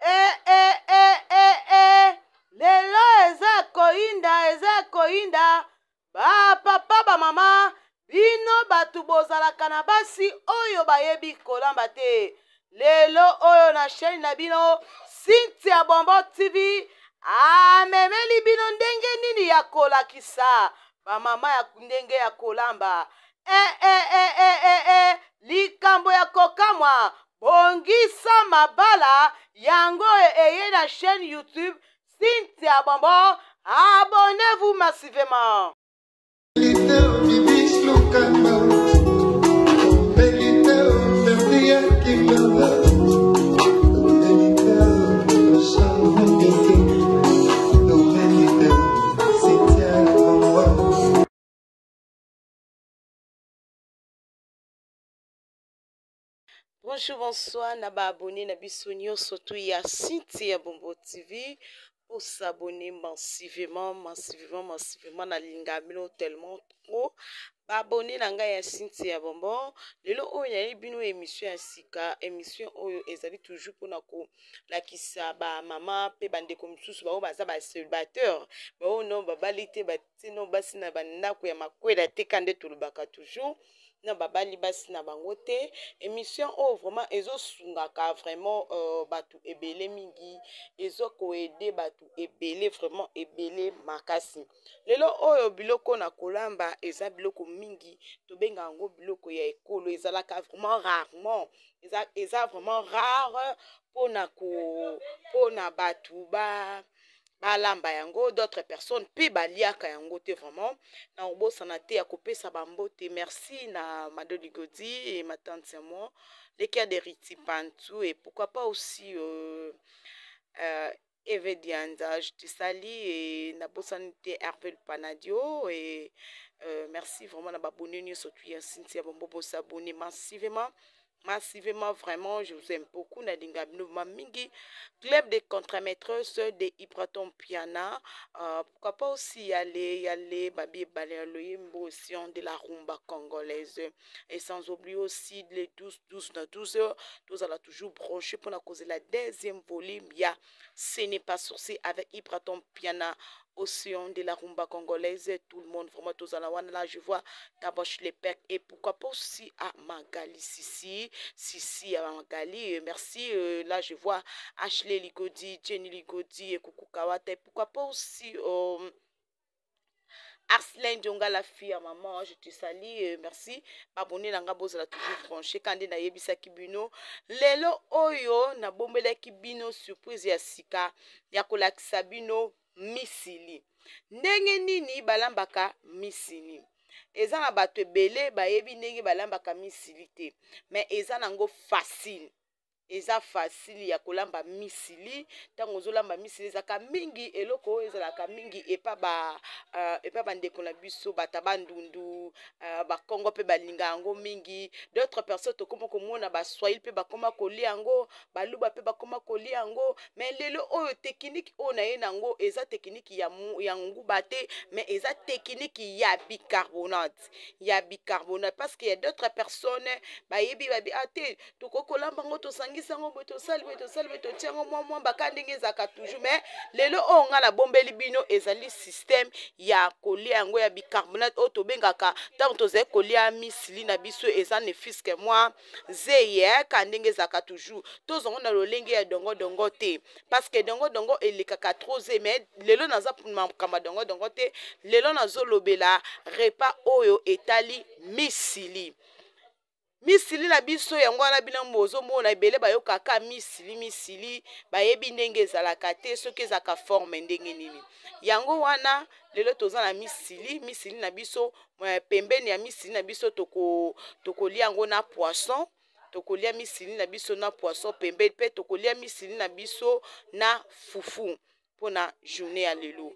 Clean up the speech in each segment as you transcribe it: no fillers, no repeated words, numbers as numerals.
E, e, e, e, e. Lelo eza koyinda, eza koyinda. Ba papa ba mama, bino bato bozalaka na basi oyo bayebi kolamba te. Lelo oyo na chaîne na bino Cynthia Bonbon TV amemeli bino ndenge nini ya kolakisa ba mama ya ndenge ya kolamba. E, e, e, e, e, e, likambo ya kokamwa Bongisa mabala yango eye na chaîne YouTube Cynthia Bonbon. Abonnez-vous massivement. Bonjour, bonsoir, na ba abonné na biso nyonso tout ya Cynthia Bombo TV. Pour s'abonner massivement, massivement, massivement, na linga bino tellement trop. Ba abonné na ngai ya Cynthia Bombo. Lelo oyo nayebi bino émission ya sika, émission oyo ezali toujours pona kolakisa ba mama pe ba ndeko mosusu ba oyo baza ba célibataire, ba oyo no babali te, ba tino basi na ba ndako ya makwela te kande tolobaka toujours. Na babali basi na bango te. Émission oyo vraiment ezosungaka vraiment bato ebele mingi, ezo koede bato ebele vraiment ebele makasi. Lelo oyo biloko na kolamba eza biloko mingi, tobenga yango biloko ya ekolo, ezalaka vraiment rarement, eza vraiment rare mpona bato ba balamba yango, d'autres personnes pe baliaka yango te vraiment. Na kobosana te ya kopesa bambote merci na Mado Ligodi et ma tante à moi, Lekia de Riti Pantou, et pourquoi pas aussi Eve Dianza, je te salue, et nabosani te Hervé Panadio, et merci vraiment na babonne nyonso tu ya Cynthia Bombo, bosabonner massivement. Massivement, vraiment, je vous aime beaucoup. Nalinga bino mingi. Club des contre-maîtresses de Ibraton Piana. Pourquoi pas aussi y aller, Babi Baléaloyembo aussi, de la rumba congolaise. Et sans oublier aussi les 12, 12, 12 heures. Tous allons toujours brancher pour la cause de la deuxième volume. Il y a Ce n'est pas sorcier avec Ibraton Piana. Océan de la rumba congolaise, tout le monde vraiment tous à la one. Là je vois Taboche les Pecs et pourquoi pas aussi à Magali Sissi, Sissi à Magali, merci. Là je vois Ashley Ligodi, Jenny Ligodi et Kuku Kawata et pourquoi pas aussi Arcelin Djonga, la fille à maman, je te salue, merci. Abonné na nga bozala toujours branché kande na yebisaki bino lelo oyo na bombelaki bino surprise ya sika ya kolakisa bino misili. Ndenge nini balambaka misili? Eza na bato ebele bayebi ndenge balambaka misili te, mais eza nango facile. Eza facile ya kolamba misili. Ntango ozolamba misili ezalaka mingi eloko oyo ezalaka mingi epa bandeko na biso bato bandundu, bakongo mpe balinga yango mingi. D'autres personnes tokoma komona baswahili mpe bakoma kolia yango, baluba mpe bakoma kolia yango. Mais lelo oyo technique oyo na ye nango eza technique ya nguba te, mais eza technique ya bicarbonate, ya bicarbonate, parce que y a d'autres personnes bayebi babi ah te, tokoki kolamba yango, tosangisi yango boye, tosali boye, tosali boye, totia yango mwa mwa baka ndenge ezalaka toujours. Mais lelo oyo nga nabombeli bino ezali système ya kolia yango ya bicarbonate oyo tobengaka ntango tozali kolia misili na biso, eza ne fiske mwa zeye ka ndenge ezalaka toujours. Tozongo na lolenge ya dongo-dongo te, parce que dongo-dongo elekaka trop ze. Mais lelo naza makambo ya dongo-dongo te, lelo nazolobela repas oyo etali misili. Misili na biso yango wana bino bozomona ebele bayokaka misili, misili bayebi ndenge ezalaka te, soki ezalaka forme ndenge nini. Yango wana lelo toza na misili, misili na biso, pembeni ya misili na biso tokolia yango na poisson, tokolia misili na biso na poisson pembeni, mpe tokolia misili na biso na fufu mpona journée ya lelo.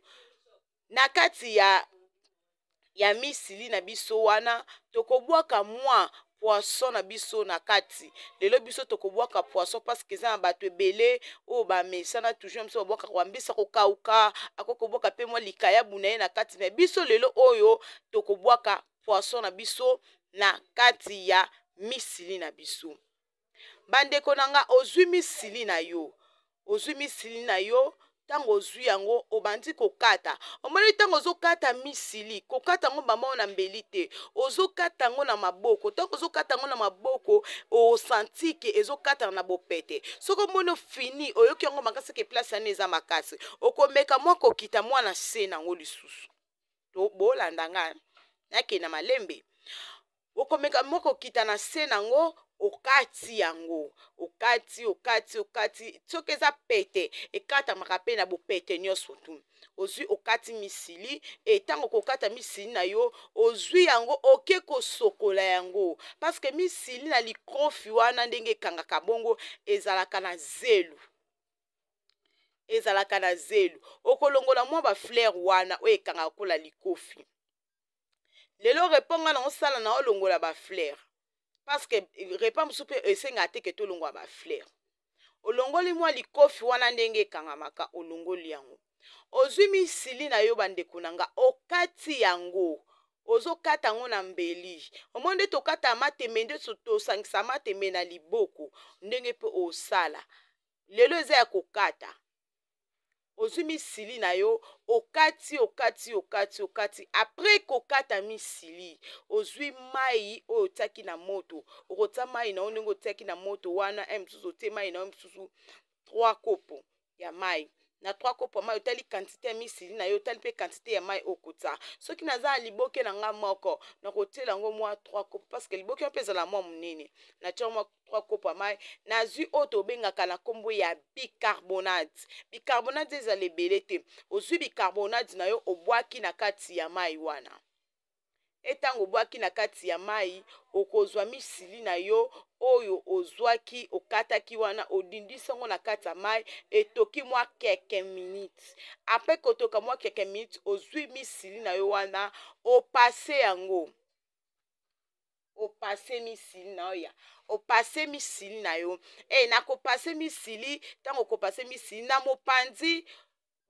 Na kati ya misili na biso wana tokobwaka mwa poisson na biso na kati. Lelo biso tokobwaka poisson parce que eza na bato ebele oyo bamesana toujours biso babwakaka bambisa kokauka, akoki kobwaka mpe mwa likayabu na ye na kati. Mais biso lelo oyo tokobwaka poisson na biso na kati ya misili na biso. Bandeko na nga, ozwi misili na yo. Ozwi misili na yo, ntango ozwi yango obandi kokata. Omoni ntango ozokata misili, kokata yango bamao na mbeli te, ozokata yango na maboko. Ntango ozokata yango na maboko, osanti ke ezokatana na bopete. Soki omoni ofini, oyoki yango makasi ke place wana eza makasi, okomeka mwa kokita mwa na se na yango lisusu. To bolanda nga, nakende na malembe. Okomeka mwa kokita na se na yango, okati yango, okati, okati, okati. Soki eza pete, ekatamaka pe na bopete nyonso tu. Ozwi okati misili, e ntango okokata misili na yo, ozwi yango oke kosokola yango, parce que misili na likofi wana ndenge ekangaka bongo ezalaka na zelu. Ezalaka na zelu. Okolongola mwa ba fleur wana oyo ekangaka kola likofi. Lelo repas nga na osala na olongola ba fleur, parce que repas mosusu mpe esengaka te ke tolongola ba fleur. Olongoli mwa likofi wana ndenge ekangamaka, olongoli yango. Ozwi misili na yo bandeko na nga, okati yango, ozokata yango na mbeli. Omoni nde tokata matembe, nde tosangisa matembe na liboko, ndenge mpe osala. Lelo eza ya kokata. Ozwi misili na yo, okati, okati, okati, okati. Après kokata misili, ozwi mai oyo otiaki na moto. Okotia mai na yo ndenge otiaki na moto wana, mosusu otie mai na yo mosusu 3 kopo ya mai. Na 3 kopo ya mai, otali quantité ya misili na yo, otali mpe quantité ya mai okotia. Soki naza na liboke na nga moko, nakotiela yango mwa 3 kopo, parce que liboke mpe ezala mwa monene. Natia mwa 3 kopo ya mai, nazwi oyo tobengaka na nkombo ya bicarbonate. Bicarbonate ezala ebele te. Ozwi bicarbonate na yo, obwaki na kati ya mai wana. Etango obwaki na kati ya mai, okozwa misili na yo oyo ozwaki, okataki wana, odindisi yango na kati ya mai, etoki mwa quelques minutes. Après kotoka mwa quelques minutes, ozwi misili na yo wana, opase yango. Opase misili na yo ya, opase misili na yo. Nakopase misili, ntango okopase misili na mopanzi,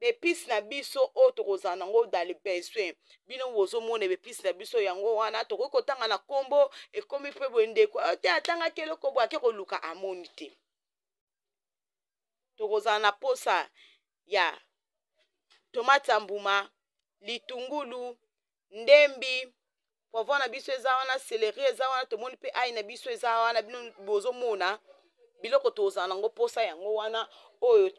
bepisi na biso oyo tokozala nango dans le besoin. Bino bozomona bepisi na biso yango wana, tokoki kotanga na kombo, ekomi mpe boye ndeko oyo te atangaki eloko boye, ake koluka amoni te. Tokozala na posa ya tomate ya mbuma, litungulu, ndembi, poivron na biso eza wana, céleri eza wana, tomoni mpe ail na biso eza wana. Bino bozomona biloko tozala nango posa yango wana oyo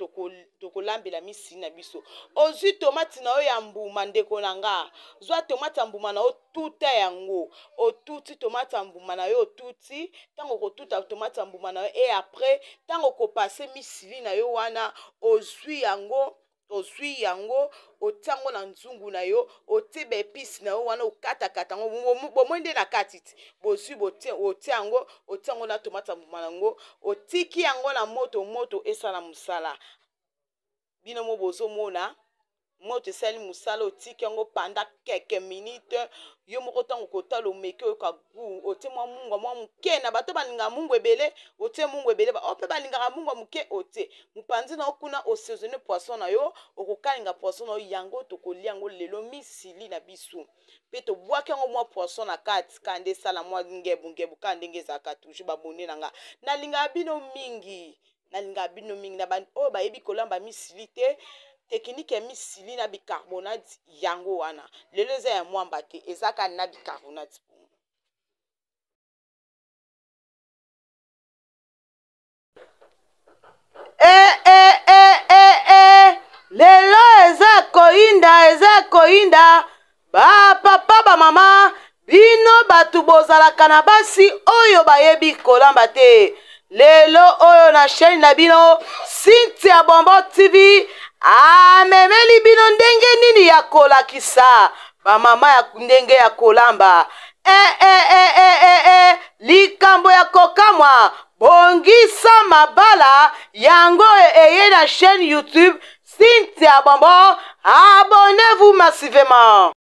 tokolambela misili na biso. Ozwi tomate na yo ya mbuma, ndeko na nga, zwa tomate ya mbuma na yo, tuta yango. Otuti tomate ya mbuma na yo, otuti. Ntango okotuta tomate ya mbuma na yo, et après ntango okopase misili na yo wana, ozwi yango, ozwi yango, otia yango na nzungu na yo, otie ba épice na yo wana, okatakata yango, bomoi nde na kati ti bozwi, botie, otie yango, otie yango na tomate ya mbuma na yango, otiki yango na moto, moto esala mosala. Bino mo bozomona moto esali mosala, otiki yango pendant quelques minutes. Yo moko ntango kotala, omeki, oyoka goût, otie mwa mungwa mwa moke. Na bato balingaka mungwa ebele, otie mungwa ebele, oyo mpe balingaka mungwa moke, otie. Mopanzi na yo kuna, osaisonne poisson na yo, okokalinga poisson na yo. Yango tokolia yango lelo, misili na biso mpe tobwaki yango mwa poisson na kati, ka nde esala mwa ngebu ngebu, ka ndenge ezalaka toujours. Babone na nga, nalingaka bino mingi, nalingaka bino mingi. Na oyo bayebi kolamba misili te, technique ya misili na bicarbonate yango wana. Lelo eza ya mwamba te, eza kaka na bicarbonate. Lelo eza koyinda, eza koyinda. Ba papa, ba mama, bino bato bozalaka na basi oyo bayebi kolamba te, lelo oyo na chaîne na bino Cynthia Bonbon TV amemeli bino ndenge nini ya kolakisa bamama ya ndenge ya kolamba. Likambo ya kokamwa, bongisa mabala yango eye na chaîne YouTube Cynthia Bonbon. Abonnez-vous massivement.